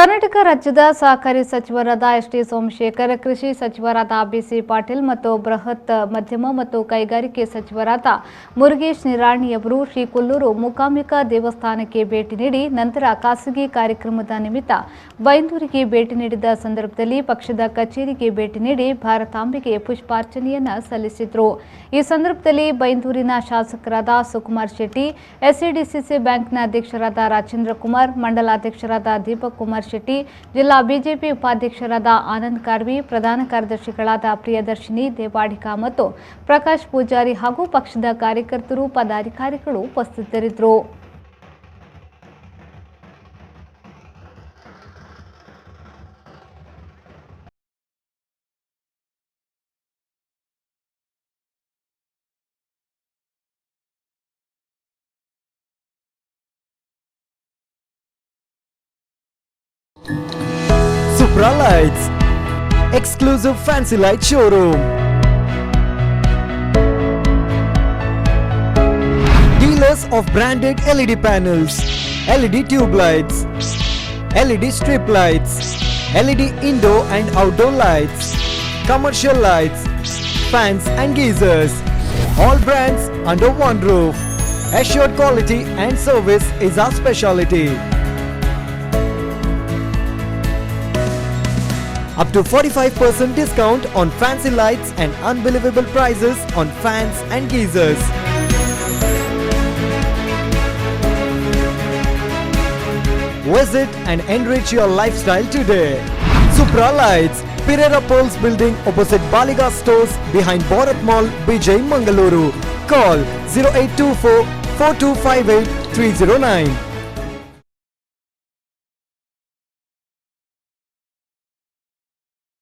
Karnataka ರಾಜ್ಯದ ಸಹಕಾರಿ ಸಚಿವರಾದ ಎಸ್ ಟಿ ಸೋಮಶೇಖರ್, ಕೃಷಿ ಸಚಿವರಾದ ಬಿಸಿ ಪಾಟೀಲ್ ಮತ್ತು ಬೃಹತ್ ಮಧ್ಯಮ ಮತ್ತು ಕೈಗಾರಿಕೆ ಸಚಿವರಾದ ಮುರುಗೇಶ್ ನಿರಾಣಿಯವರು ಶ್ರೀ ಕೊಲ್ಲೂರು ಮೂಕಾಂಬಿಕಾ ದೇವಸ್ಥಾನಕ್ಕೆ ಭೇಟಿ ನೀಡಿ ನಂತರ ಖಾಸಗಿ ಕಾರ್ಯಕ್ರಮದ ನಿಮಿತ್ತ ಬೈಂದೂರಿಗೆ ಭೇಟಿ ನೀಡಿದ ಸಂದರ್ಭದಲ್ಲಿ ಪಕ್ಷದ ಕಚೇರಿಗೆ ಭೇಟಿ ನೀಡಿ ಭಾರತಾಂಬೆಗೆ ಪುಷ್ಪಾರ್ಚನೆಯನ್ನು ಸಲ್ಲಿಸಿದರು. ಈ ಸಂದರ್ಭದಲ್ಲಿ ಬೈಂದೂರಿನ ಶಾಸಕರಾದ ಸುಕುಮಾರ್ ಶೆಟ್ಟಿ, ಎಸ್ಎಡಿಸಿಸಿ ಬ್ಯಾಂಕ್ನ ಅಧ್ಯಕ್ಷರಾದ ರಾಜೇಂದ್ರ ಕುಮಾರ್, ಮಂಡಲಾಧ್ಯಕ್ಷರಾದ ದೀಪಕ್ ಕುಮಾರ್ ಶೆಟ್ಟಿ, ಜಿಲ್ಲಾ ಬಿಜೆಪಿ ಉಪಾಧ್ಯಕ್ಷರಾದ ಆನಂದ್ ಕಾರ್ವಿ, ಪ್ರಧಾನ ಕಾರ್ಯದರ್ಶಿಗಳಾದ ಪ್ರಿಯದರ್ಶಿನಿ ದೇವಾಡಿಗ ಮತ್ತು ಪ್ರಕಾಶ್ ಪೂಜಾರಿ ಹಾಗೂ ಪಕ್ಷದ ಕಾರ್ಯಕರ್ತರು, ಪದಾಧಿಕಾರಿಗಳು ಉಪಸ್ಥಿತರಿದ್ದರು. Supra Lights, exclusive fancy light showroom. Dealers of branded LED panels, LED tube lights, LED strip lights, LED indoor and outdoor lights, commercial lights, fans and geysers. All brands under one roof. Assured quality and service is our specialty. Up to 45% discount on fancy lights and unbelievable prices on fans and geysers. Visit and enrich your lifestyle today. Supra Lights, Pereira Pearls Building, opposite Baliga Stores, behind Bharat Mall, Bejai, Mangaluru. Call 0824 4258 309.